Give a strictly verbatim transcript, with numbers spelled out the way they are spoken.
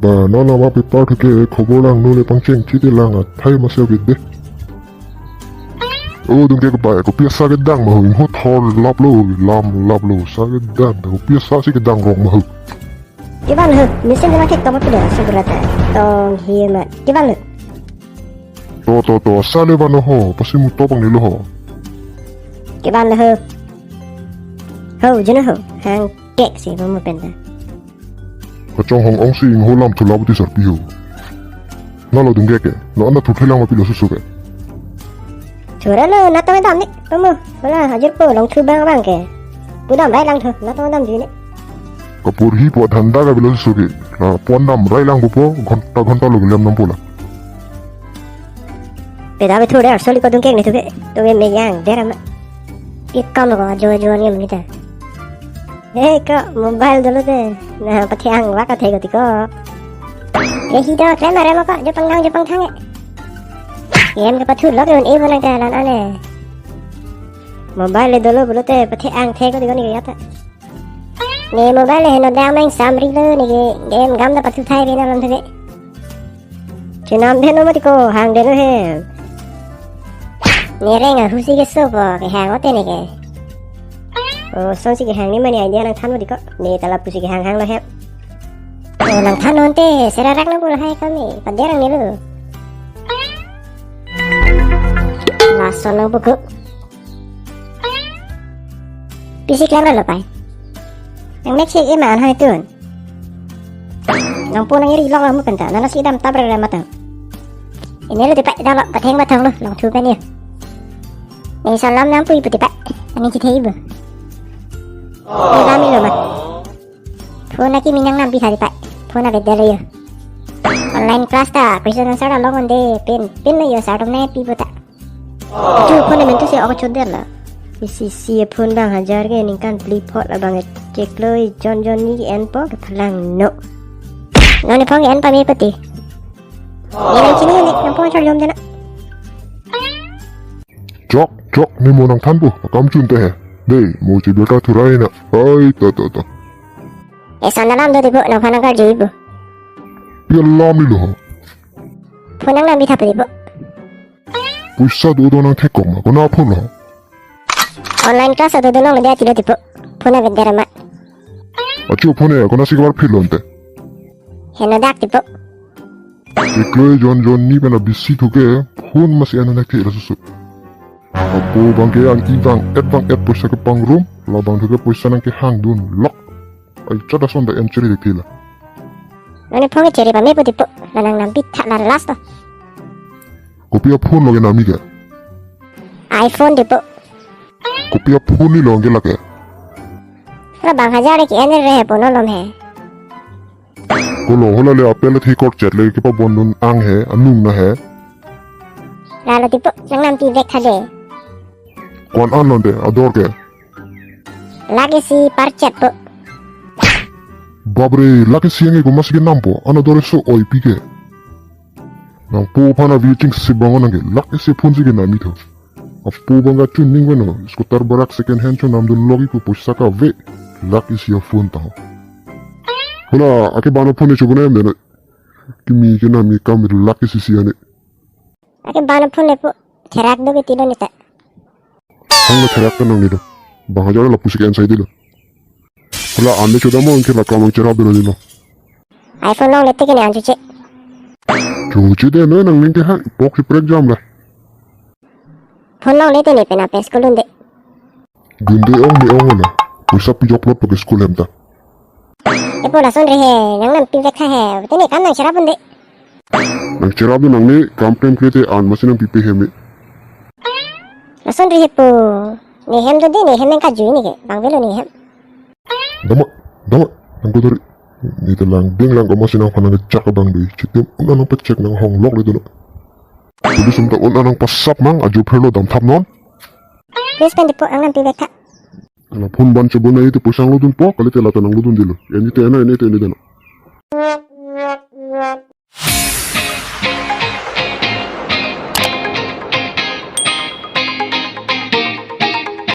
Ba, non nama paper thu ke khobor langno le pangcheng chiti lang athai masi ke de. O Dungkek bai, kopi asa kedang ma ho, ingho thor laplo, lam laplo, sa kedang, kopi asa si kedang rong ma ho. Kevan ho, mesin jema thek tong tu da, seberat tong hi ma. Kevan ho. To, to, to, asa le van ho, pasi mu to pang ni lo ho. Kevan ho. Ho, jena ho, hang kek si, mo penta. Kachonghong ong si ingho lam thu labuti sarpi ho. Nalo Dungkek ke, lo anda thu thelang ma pilo susu ke. Chura lo, natong dam ni, pamo, wala hajir po, long thu bang bang ke. Pudam rai lang thu, natong dam ji ni. Kapur hi po dhanda ka pilo susu ke. La pon dam rai lang po, ghonta ghonta lo lem nam po la. Peda be thu de arsoli ko Dungkek ni thu ke. Tu ke meyang, dera ma. Pit kam lo ko, jo jo ni kita. He ko, mobile dolo te. Na, pathe ang wa ka the ko ti ko. He hi do, klem are mo ko, jo pangthang, jo pangthang e. Game ke pathu lok yon e bonang te lan ane. Mobile le dolo bolo te, pathe ang the ko ti ko ni ya ta. Ne mobile le heno dang meng samri lo ne ke game gam da pathu thai be na lam the. Chenam de no mati ko hang de no he. Ne reng a husi ke so po ke hang ote ne ke. O son si ke hang ni mani idea nangthan mati ko. Ne ta lapusi ke hang hang lo he. O nangthan onte serarak na bul hai kami. Paderang ne lo. Lason nang buku. Pisi klemra lo pai. Nang mek si iman hai tun. Nangpo nang iri lok lo mu penta. Nana si dam tabra matang. Ini lo tipak dam lo, patheng matang lo, long thu pen ya. Nang salam nang pui pu tipak. Ani chithe ibu. Ini kami lo ma. Phone aki minang nampi hari pak. Phone a bedel ya. Online class ta, question answer along onde, pin, pin lo ya, sir atum ne pi puta. Ju phone mentu si ok choder la. Isi si phone bang hajar ke ningkan pli phot abang chek lo jon jon ni en po ke phalang no. No ne phong en pa me pati. Ni nang chini ni nang phong chor jom dena. Chok, chok, ni mo nangthan po, akam chun te he. Dei, mo chi beka thurai na. Ai, to, to, to. E sanda lam do di po, nang phone nang karju ibu. Pi alam ni lo ho. Phone nang nampi thap di po. Puisa do do nang thek kok ma, kona phone lo. Online class do do nang lo dia ti lo di po. Phone a bedera ma. Achu phone ya, kona si kabar phil lonte. Heno dak di po. Iklo jon jon ni pen a bisi thu ke, phone masi anu nang thek la susu. Apo bang ke an i bang et bang et puisa ke pangrum, la bang thu ke puisa nang kehang dun lok. Ai chada son da en chiri de thila. Nani phong chiri pa me po di po, la nang nampi thak la last to. Kopi a phone lo ke nami ke? iPhone di po. Kopi a phone ni lo ke la ke? La bang hajar ke en re he po no lom he. Ko lo hola le apel thi kor chet le ke pa bon dun ang he, anung na he. La lo di po, nang nampi vek tha de. Kwan an lonte, ador ke? Lake si par chet po. Babre, lake si ange ko masi ke nam po, ana dore so oi pi ke. Nangpo aphan a waiting si bangon nang ke, lake si phone si ke nami tho. Apo bang ka chun ning weno, scooter barak second hand chun nam dun logi ko puisa ka ve, lake si a phone ta. Hola, ake bana phone ni chubun em de na. Kimi ke nami kam lake si si ane. Ake bana phone le po, therak do ke ti lo ni ta. Hang lo therak ta nang ni do. Bang hajar lapusi ke en sai di lo. Hola ande choda mo anke la kam ang cherap dolo di lo. iPhone long le te ke ne an chuche. Chuche de no nang ning ke ha pok si prek jam la. Phone long le te ne pena pes kulun de. Gunde ong me ong na. Puisa pi jok lot pake school hem ta. E po lason re he, nang nampi vek tha he. Te ne kam nang cherap un de. Nang cherap dun nang ne kam prem kre te an masi nang pipe hem e. Lason re he po. Ne hem do de ne hem nang kajui ne ke. Bang velo ne hem. Dama, dama, nang ko dori. Ni te lang ding lang ko masi nang phanang jak abang dui. Chitim un nang pek chek nang hong lok le dun. Police um ta un nang pasap mang ajo phelo dam thap non. Please pen di po ang nampi vek tha. Ala phone ban chobon na ite puisa ang lo dun po, kali te la ta nang lo dun di lo. Ini te na, ini te ini te na.